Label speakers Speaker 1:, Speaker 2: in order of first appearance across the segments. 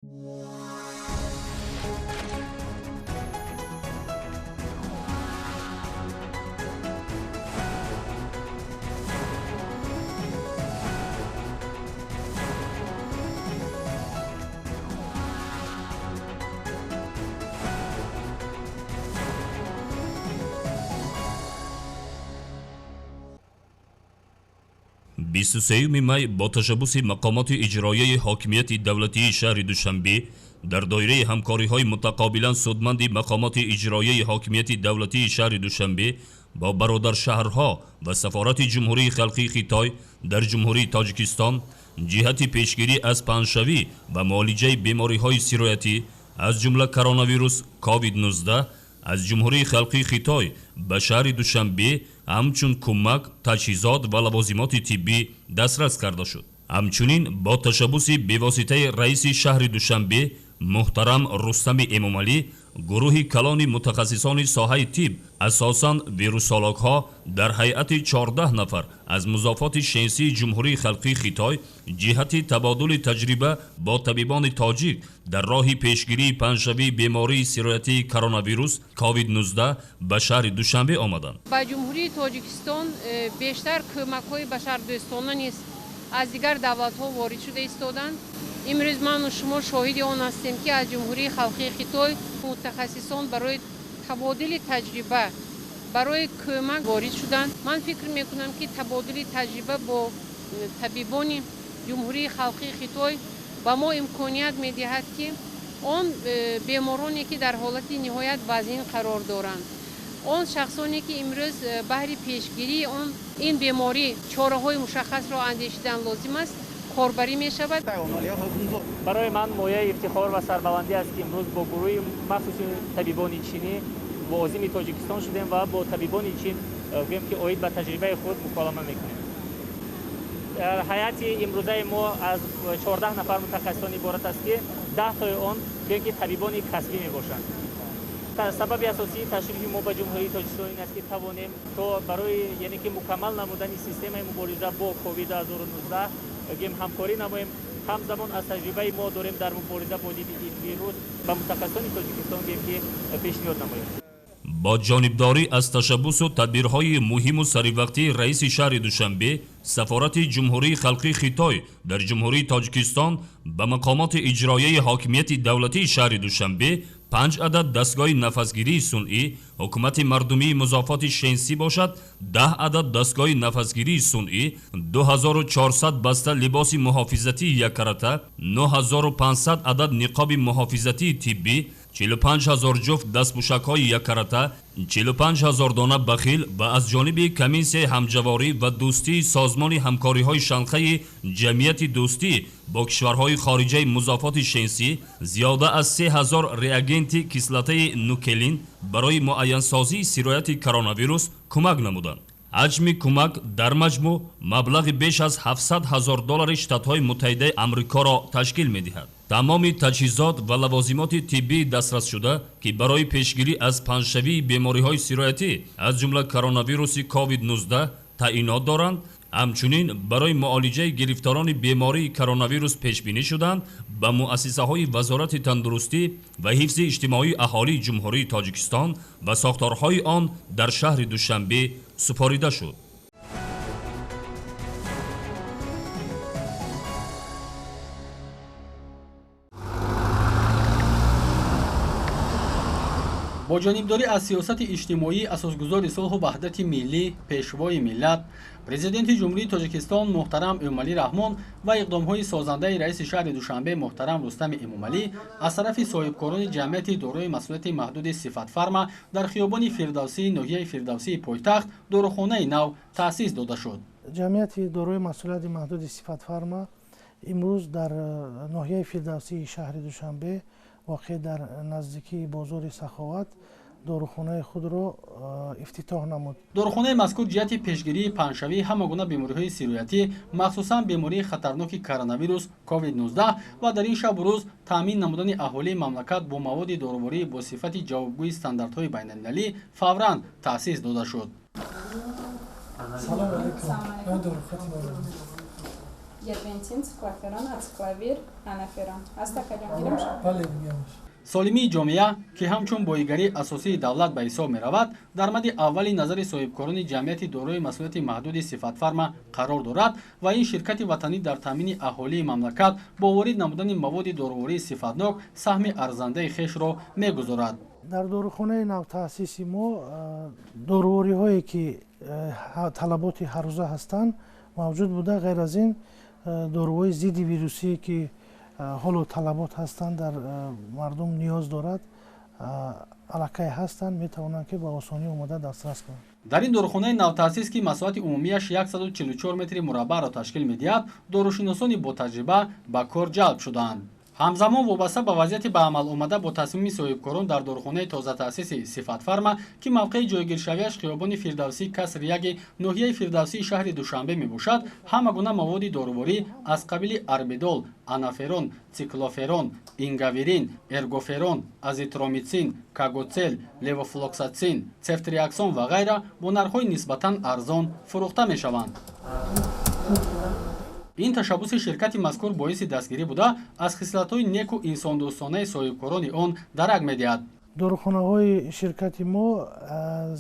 Speaker 1: 23 май бо ташаббуси мақомоти иҷроияи ҳокимияти давлатии шаҳри Душанбе дар доираи ҳамкориҳои мутақобилан судманди мақомоти иҷроияи ҳокимияти давлатии шаҳри Душанбе бо бародаршаҳрҳо ва сафорати Ҷумҳурии Халқии Хитой дар Ҷумҳурии Тоҷикистон ҷиҳати пешгирӣ аз паҳншавӣ ва муолиҷаи бемориҳои сироятӣ аз ҷумла коронавирус COVID-19 аз Ҷумҳурии Халқии Хитой ба шаҳри Душанбе ҳамчун кӯмак, таҷҳизот ва лавозимоти тиббӣ дастрас карда шуд. Ҳамчунин бо ташаббуси бевоситаи раиси шаҳри Душанбе муҳтарам Рустами Эмомалӣ гурӯҳи калони мутахассисони соҳаи тиб, асосан вирусологҳо дар ҳайати 14 нафар аз музофоти Шенсии Ҷумҳурии Халқии Хитой ҷиҳати табодули таҷриба бо табибони тоҷик дар роҳи пешгирии паҳншавии бемории сироятии коронавирус COVID-19 ба шаҳри Душанбе омаданд.
Speaker 2: Ба Ҷумҳурии Тоҷикистон бештар кӯмакҳои башардӯстона низ аз дигар давлатҳо ворид шуда истоданд. Имрӯз ману шумо шоҳиди он ҳастем, ки аз Ҷумҳурии Халқии Хитой мутахассисон барои табодули таҷриба, барои кӯмак ворид шуданд. Ман фикр мекунам, ки табодули таҷриба бо табибони Ҷумҳурии Халқии Хитой ба мо имконият медиҳад, ки он бемороне, ки дар ҳолати ниҳоят вазин қарор доранд, он шахсоне, ки имрӯз баҳри пешгирии он ин беморӣ чораҳои мушаххасро андешидан лозим аст, корбарӣ мешавад.
Speaker 3: Барои ман мояи ифтихор ва сарбаландӣ аст, ки имрӯз бо гурӯҳи махсуси табибони чинӣ возими Тоҷикистон шудем ва бо табибони чин гӯем, ки оид ба таҷрибаи худ муколама мекунем. Дар ҳайати имрӯзаи мо аз 14 нафар мутахассисон иборат аст, ки 10 тои он гӯем, ки табибони касбӣ мебошанд. Сабаби асосии ташрифи мо ба Ҷумҳурии Тоҷикистон ин аст, ки тавонем то барои яъне ки мукаммал намудани системаи мубориза бо COVID-19 гӯем ҳамкорӣ намоем. Ҳамзамон аз таҷрибаи мо дорем дар мубориза бо зидди ин вирус ба мутахассисони Тоҷикистон гӯем, ки пешниҳод намоем.
Speaker 1: Бо ҷонибдорӣ аз ташаббусу тадбирҳои муҳиму саривақтии раиси шаҳри Душанбе, сафорати Ҷумҳурии Халқии Хитой дар Ҷумҳурии Тоҷикистон ба мақомоти иҷроияи ҳокимияти давлатии шаҳри Душанбе 5 адад дастгоҳи нафасгирии сунъӣ, ҳукумати мардумии музофоти Шенсӣ бошад 10 адад дастгоҳи нафасгирии сунъӣ, 2400 баста либоси муҳофизатии яккарата, 9500 адад ниқоби муҳофизатии тиббӣ, 45 000 ҷуфт дастпӯшакҳои яккарата, 45 000 дона бахил ва аз ҷониби Комиссияи ҳамҷаворӣ ва дӯстии Созмони ҳамкориҳои Шанхаи ҷамъияти дӯстӣ бо кишварҳои хориҷаи музофоти Шенсӣ зиёда аз 3000 реагенти кислотаи нуклеин барои муайянсозии сирояти коронавирус кӯмак намуданд. Ҳаҷми кӯмак дар маҷмӯъ маблағи беш аз 700 ҳазор доллари Штатҳои Муттаҳидаи Амрикоро ташкил медиҳад. Тамоми таҷҳизот ва лавозимоти тиббии дастрасшуда, ки барои пешгирӣ аз паҳншавии бемориҳои сироятӣ, аз ҷумла коронавируси COVID-19 таъинот доранд, ҳамчунин барои муолиҷаи гирифторони бемории коронавирус пешбинӣ шуданд, ба муассисаҳои Вазорати тандурустӣ ва ҳифзи иҷтимоии аҳолии Ҷумҳурии Тоҷикистон ва сохторҳои он дар шаҳри Душанбе супорида шуд.
Speaker 4: Бо ҷонибдорӣ аз сиёсати иҷтимоии асосгузори сулҳу ваҳдати миллӣ, пешвои миллат, Президенти Ҷумҳурии Тоҷикистон муҳтарам Эмомалӣ Раҳмон ва иқдомҳои созандаи раиси шаҳри Душанбе муҳтарам Рустами Эмомалӣ аз тарафи соҳибкорони ҷамъияти дорои масъулияти маҳдуди «Сифатфарма» дар хиёбони Фирдавсии ноҳияи Фирдавсии пойтахт дорухонаи нав таъсис дода шуд.
Speaker 5: Ҷамъияти дорои масъулияти маҳдуди «Сифатфарма» имрӯз дар ноҳияи Фирдавсии шаҳри Душанбе, воқеъ дар наздикии бозори Саховат, дорухонаи худро ифтитоҳ намуд.
Speaker 4: Дорухонаи мазкур ҷиҳати пешгирии паҳншавии ҳама гуна бемориҳои сироятӣ, махсусан бемории хатарноки коронавирус COVID-19 ва дар ин шабу рӯз таъмин намудани аҳолии мамлакат бо маводи доруворӣ бо сифати ҷавобгӯи стандартҳои байналмилалӣ фавран таъсис дода шуд.
Speaker 5: Салом алайкум, ман дорухати.
Speaker 6: Гербентин, циклоферон, ацикловир, анаферон. Аст акаҷон, гирем шо?
Speaker 5: Бале, гирем.
Speaker 4: Солимии ҷомеа, ки ҳамчун боигарии асосии давлат ба ҳисоб меравад, дар мади аввали назари соҳибкорони ҷамъияти дорои масъулияти маҳдуди Сифатфарма қарор дорад ва ин ширкати ватанӣ дар таъмини аҳолии мамлакат бо ворид намудани маводи дорувории сифатнок саҳми арзандаи хешро мегузорад.
Speaker 5: Дар дорухонаи навтаъсиси мо дорувориҳое, ки талаботи ҳаррӯза ҳастанд, мавҷуд буда, ғайр аз ин доруҳои зидди вирусие, ки ҳоло талабот ҳастанд, дар мардум ниёз дорад, аллакай ҳастанд, метавонанд, ки ба осонӣ омода дастрас кунанд.
Speaker 4: Дар ин дорухонаи навтаъсис, ки масоҳати умумияш 144 метри мураббаъро ташкил медиҳад, дорушиносони ботаҷриба ба кор ҷалб шудаанд. Ҳамзамон, вобаста ба вазъияти ба амал омада бо тасмими соҳибкорон дар дорухонаи тозатаъсиси Сифатфарма, ки мавқеи ҷойгиршавиаш хиёбони Фирдавсӣ, касри яги ноҳияи Фирдавсии шаҳри Душанбе мебошад, ҳама гуна маводи доруворӣ аз қабили арбидол, анаферон, циклоферон, ингавирин, эргоферон, азитромитсин, кагоцел, левофлоксатсин, цефтриаксон ва ғайра бо нархҳои нисбатан арзон фурӯхта мешаванд. Ин ташаббуси ширкати мазкур боиси дастгирӣ буда, аз хислатҳои неку инсондӯстонаи соҳибкорони он дарак медиҳад.
Speaker 5: Дорухонаҳои ширкати мо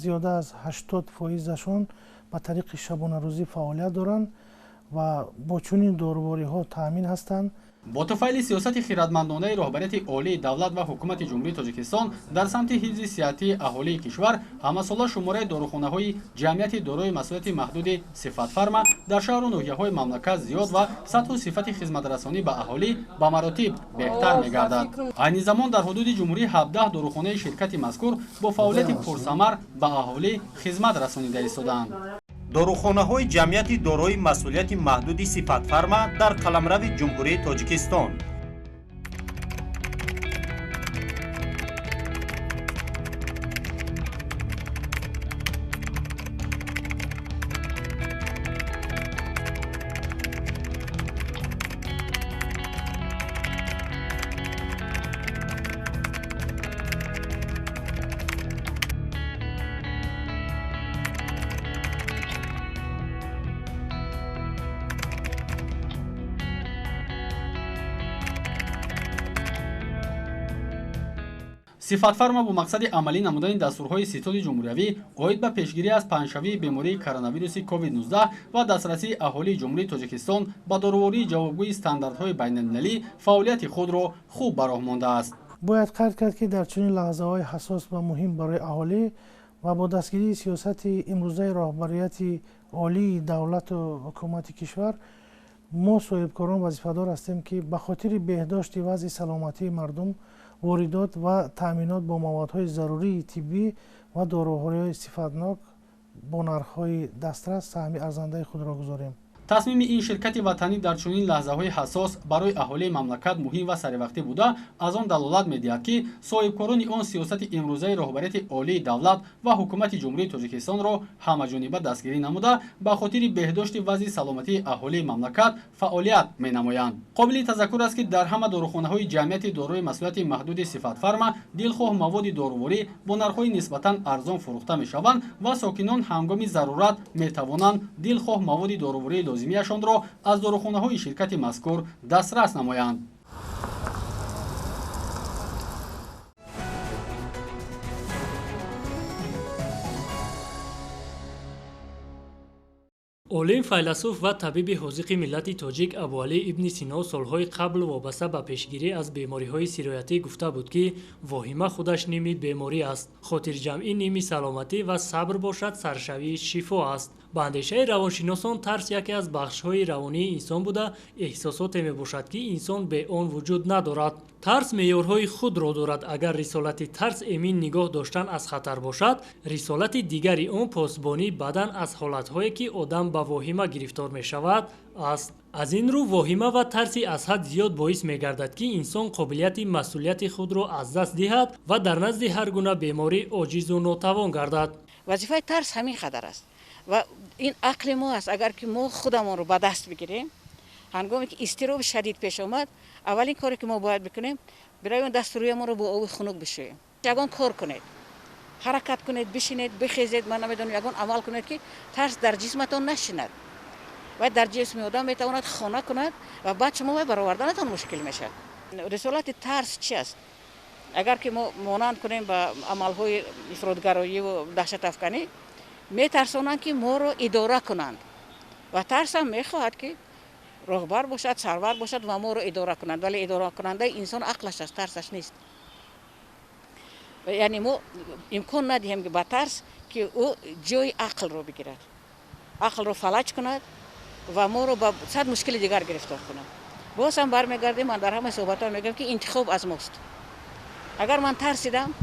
Speaker 5: зиёда аз 80%-ашон ба тариқи шабонарӯзӣ фаъолият доранд ва бо чунин дорувориҳо таъмин ҳастанд.
Speaker 4: Бо туфайли сиёсати хиратмандонаи роҳбарияти олии давлат ва ҳукумати Ҷумҳурии Тоҷикистон дар самти ҳифзи сиҳатии аҳолии кишвар, ҳамасола шумораи дорухонаҳои ҷамъияти дорои масъулияти маҳдуди Сифатфарма дар шаҳру ноҳияҳои мамлакат зиёд ва сатҳу сифати хизматрасонӣ ба аҳолӣ ба маротиб беҳтар мегардад. Айни замон дар ҳудуди ҷумҳурӣ 17 дорухонаи ширкати мазкур бо фаъолияти пурсамар ба аҳолӣ хизмат расонида истодаанд.
Speaker 7: Дорухонаҳои ҷамъияти дорои масъулияти маҳдуди Сифатфарма дар қаламрави Ҷумҳурии Тоҷикистон.
Speaker 4: Сифатфарма бо мақсади амалӣ намудани дастурҳои ситоди ҷумҳуриявӣ оид ба пешгирӣ аз паҳншавии бемории коронавируси COVID-19 ва дастрасии аҳолии Ҷумҳурии Тоҷикистон ба дорувории ҷавобгӯи стандартҳои байналмилалӣ фаъолияти худро хуб ба роҳ мондааст.
Speaker 5: Бояд қайд кард, ки дар чунин лаҳзаҳои ҳассос ва муҳим барои аҳолӣ ва бо дастгирии сиёсати имрӯзаи роҳбарияти олии давлату ҳукумати кишвар, мо соҳибкорон вазифадор ҳастем, ки ба хотири беҳдошти вазъи саломатии мардум воридот ва таъминот бо маводҳои зарурии тиббӣ ва доруҳои сифатнок бо нархҳои дастрас саҳми арзандаи худро гузорем.
Speaker 4: Тасмими ин ширкати ватанӣ дар чунин лаҳзаҳои ҳассос барои аҳолии мамлакат муҳим ва саривақтӣ буда, аз он далолат медиҳад, ки соҳибкорони он сиёсати имрӯзаи роҳбарияти олии давлат ва ҳукумати Ҷумҳурии Тоҷикистонро ҳамаҷониба дастгирӣ намуда, ба хотири беҳдошти вазъи саломатии аҳолии мамлакат фаъолият менамоянд. Қобили тазаккур аст, ки дар ҳама дорухонаҳои ҷамъияти дорои масъулияти маҳдуди Сифатфарма дилхоҳ маводи доруворӣ бо нархҳои нисбатан арзон фурӯхта мешаванд ва сокинон ҳангоми зарурат метавонанд дилхоҳ маводи дорувории лозимияшонро аз дорухонаҳои ширкати мазкур дастрас намоянд.
Speaker 8: Олим, файласуф ва табиби ҳозиқи миллати тоҷик Абуалӣ ибни Сино солҳои қабл вобаста ба пешгирӣ аз бемориҳои сироятӣ гуфта буд, ки воҳима худаш ними беморӣ аст, хотирҷамъӣ ними саломатӣ ва сабр бошад саршавии шифо аст. Ба андешаи равоншиносон, тарс яке аз бахшҳои равонии инсон буда, эҳсосоте мебошад, ки инсон бе он вуҷуд надорад. Тарс меъёрҳои худро дорад. Агар рисолати тарс эмин нигоҳ доштан аз хатар бошад, рисолати дигари он посбонии бадан аз ҳолатҳое, ки одам ба воҳима гирифтор мешавад, аст. Аз ин рӯ воҳима ва тарси аз ҳад зиёд боис мегардад, ки инсон қобилияти масъулияти худро аз даст диҳад ва дар назди ҳар гуна беморӣ оҷизу нотавон гардад.
Speaker 9: Вазифаи тарс ҳамин қадар аст ва ин ақли мо аст. Агар ки мо худамонро ба даст бигирем, ҳангоме ки изтироби шадид пеш омад, аввалин коре ки мо бояд бикунем, биравем дасту рӯямонро бо оби хунук бишӯем. Ягон кор кунед, ҳаракат кунед, бишинед, бихезед, ман намедонам, ягон амал кунед, ки тарс дар ҷисматон нашинад. Ва дар ҷисми одам метавонад хона кунад ва баъд шумо вай бароварданатон мушкил мешавад. Рисолати тарс чи аст? Агар ки мо монанд кунем ба амалҳои ифротгароиву даҳшатафканӣ, метарсонанд, ки моро идора кунанд. Ва тарсам мехоҳад, ки роҳбар бошад, сарвар бошад ва моро идора кунанд. Вале идоракунандаи инсон ақлаш аст, тарсаш нест. Яъне мо имкон надиҳем ба тарс, ки ӯ ҷои ақлро бигирад, ақлро фалаҷ кунад ва моро ба сад мушкили дигар гирифтор кунад. Боз ҳам бармегардем, ман дар ҳамаи суҳбатҳо мегӯям, ки интихоб аз мост. Агар ман тарсидам,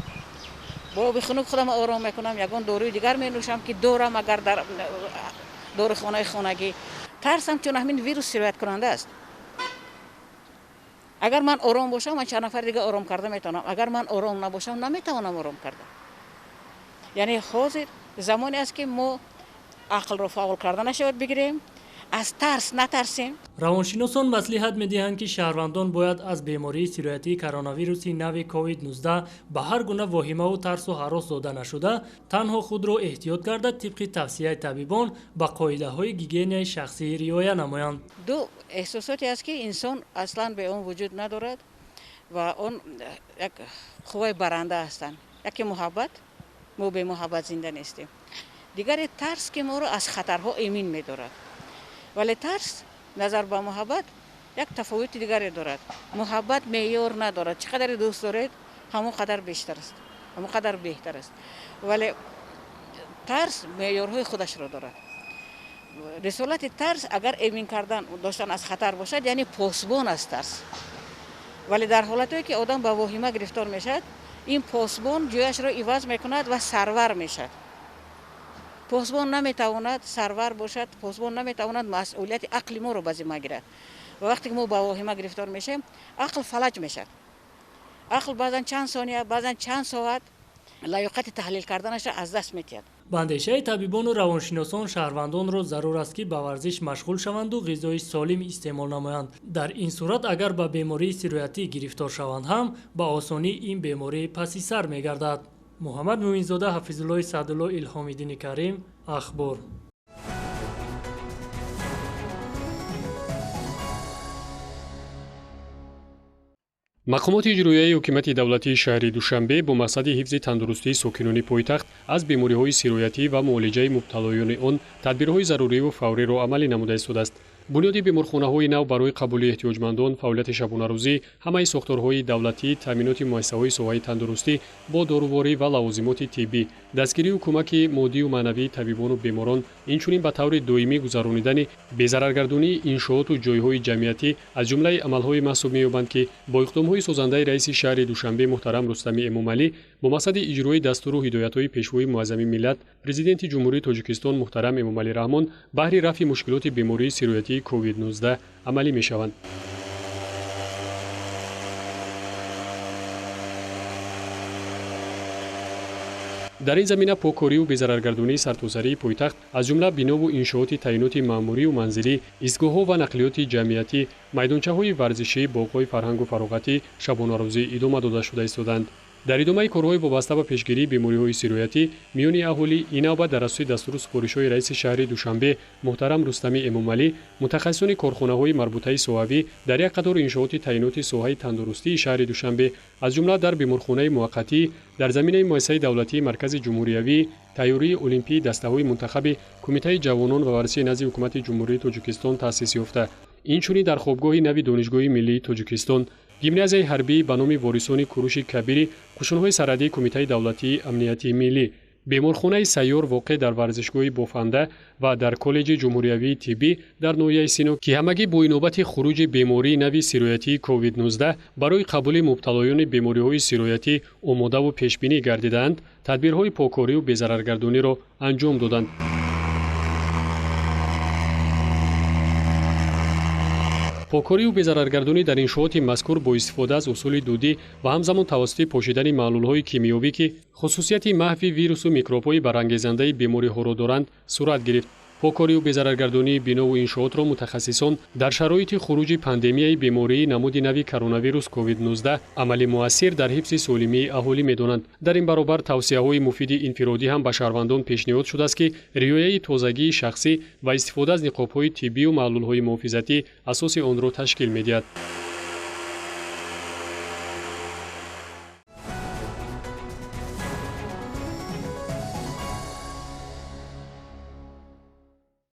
Speaker 9: бо оби хунук худам ором мекунам, ягон доруи дигар менӯшам, ки дорам, агар дар дорухонаи хонагӣ. Тарсам чун ҳамин вирус сирояткунанда аст. Агар ман ором бошам, ман чанд нафар дига ором карда метавонам. Агар ман ором набошам, наметавонам ором карда. Яъне ҳозир замоне аст, ки мо ақлро фаъол карда нашавад бигирем, аз тарс натарсем.
Speaker 8: Равоншиносон маслиҳат медиҳанд, ки шаҳрвандон бояд аз бемории сироятии коронавируси нави COVID-19 ба ҳар гуна воҳимаву тарсу ҳарос дода нашуда, танҳо худро эҳтиёт карда, тибқи тавсияи табибон ба қоидаҳои гигиенаи шахсӣ риоя намоянд.
Speaker 9: Ду эҳсосоте аст, ки инсон аслан бе он вуҷуд надорад ва он як қувваи баранда ҳастанд. Яке муҳаббат, мо бемуҳаббат зинда нестем. Дигаре тарс, ки моро аз хатарҳо эмин медорад. Вале тарс назар ба муҳаббат як тафовути дигаре дорад. Муҳаббат меъёр надорад. Чӣ қадаре дӯст доред, ҳамон қадар бештар аст, ҳамон қадар беҳтар аст. Вале тарс меъёрҳои худашро дорад. Рисолати тарс агар эмин кардан доштан аз хатар бошад, яъне посбон аст тарс. Вале дар ҳолатҳое, ки одам ба воҳима гирифтор мешавад, ин посбон ҷояшро иваз мекунад ва сарвар мешавад. Посбон наметавонад сарвар бошад, посбон наметавонад масъулияти ақли моро ба зимма гирад. Ва вақте ки мо ба воҳима гирифтор мешавем, ақл фалаҷ мешавад. Ақл баъзан чанд сония, баъзан чанд соат лаёқати таҳлил карданашро аз даст метиҳад.
Speaker 8: Ба андешаи табибону равоншиносон, шаҳрвандонро зарур аст, ки ба варзиш машғул шаванду ғизои солим истеъмол намоянд. Дар ин сурат, агар ба бемории сироятӣ гирифтор шаванд ҳам, ба осонӣ ин беморӣ паси сар мегардад. Муҳаммад Муинзода, Ҳафизуллои Саъдулло, Илҳомиддини Карим, Ахбор.
Speaker 10: Мақомоти иҷроияи ҳукумати давлатии шаҳри Душанбе бо мақсади ҳифзи тандурустии сокинони пойтахт аз бемориҳои сироятӣ ва муолиҷаи мубталоёни он тадбирҳои заруриву фавриро амалӣ намуда истодааст. Бунёди беморхонаҳои нав барои қабули эҳтиёҷмандон, фаъолияти шабонарӯзӣ, ҳамаи сохторҳои давлатӣ, таъминоти муассисаҳои соҳаи тандурустӣ бо доруворӣ ва лавозимоти тиббӣ, дастгирию кӯмаки моддию маънавии табибону беморон, инчунин ба таври доимӣ гузаронидани безараргардонии иншооту ҷойҳои ҷамъиятӣ аз ҷумлаи амалҳое маҳсуб меёбанд, ки бо иқдомҳои созандаи раиси шаҳри Душанбе муҳтарам Рустами Эмомалӣ бо мақсади иҷрои дастуру ҳидоятҳои Пешвои муаззами миллат, Президенти Ҷумҳурии Тоҷикистон муҳтарам Эмомалӣ Раҳмон баҳри рафъи мушкилоти бемории сироятии COVID-19 амалӣ мешаванд. Дар ин замина поккорию безараргардонии сартосарии пойтахт, аз ҷумла бинову иншооти таъиноти маъмурию манзилӣ, истгоҳҳо ва нақлиёти ҷамъиятӣ, майдончаҳои варзишӣ, боғҳои фарҳангу фароғатӣ шабонарӯзӣ идома дода шуда истодаанд. Дар идомаи корҳои вобаста ба пешгирии бемориҳои сироятӣ миёни аҳолӣ, ин навбат дар асоси дастуру супоришҳои раиси шаҳри Душанбе муҳтарам Рустами Эмомалӣ мутахассисони корхонаҳои марбутаи соҳавӣ дар як қатор иншооти таъиноти соҳаи тандурустии шаҳри Душанбе, аз ҷумла дар беморхонаи муваққатӣ дар заминаи муассисаи давлатии Маркази ҷумҳуриявӣ тайёрии олимпии дастаҳои мунтахаби Кумитаи ҷавонон ва варзиши назди Ҳукумати Ҷумҳурии Тоҷикистон таъсис ёфта, инчунин дар хобгоҳи нави Донишгоҳи миллии Тоҷикистон, гимназияи ҳарбӣ ба номи ворисони Куруши Кабири қушунҳои сарҳадии Кумитаи давлатии амнияти миллӣ, беморхонаи сайёр воқеъ дар варзишгоҳи Бофанда ва дар коллеҷи ҷумҳуриявии тиббӣ дар ноҳияи Сино, ки ҳамагӣ бо инобати хуруҷи бемории нави сироятии COVID-19 барои қабули мубталоёни бемориҳои сироятӣ омодаву пешбинӣ гардидаанд, тадбирҳои поккорию безараргардониро анҷом доданд. Поккорию безараргардонӣ дар иншооти мазкур бо истифода аз усули дудӣ ва ҳамзамон тавассути пошидани маҳлулҳои кимиёвӣ, ки хусусияти маҳви вирусу микробҳои барангезандаи бемориҳоро доранд, сурат гирифт. Поккорию безараргардонии бинову иншоотро мутахассисон дар шароити хуруҷи пандемияи бемории намуди нави коронавирус COVID-19 амали муассир дар ҳифзи солимии аҳолӣ медонанд. Дар ин баробар тавсияҳои муфиди инфиродӣ ҳам ба шаҳрвандон пешниҳод шудааст, ки риояи тозагии шахсӣ ва истифода аз ниқобҳои тиббию маҳлулҳои муҳофизатӣ асоси онро ташкил медиҳад.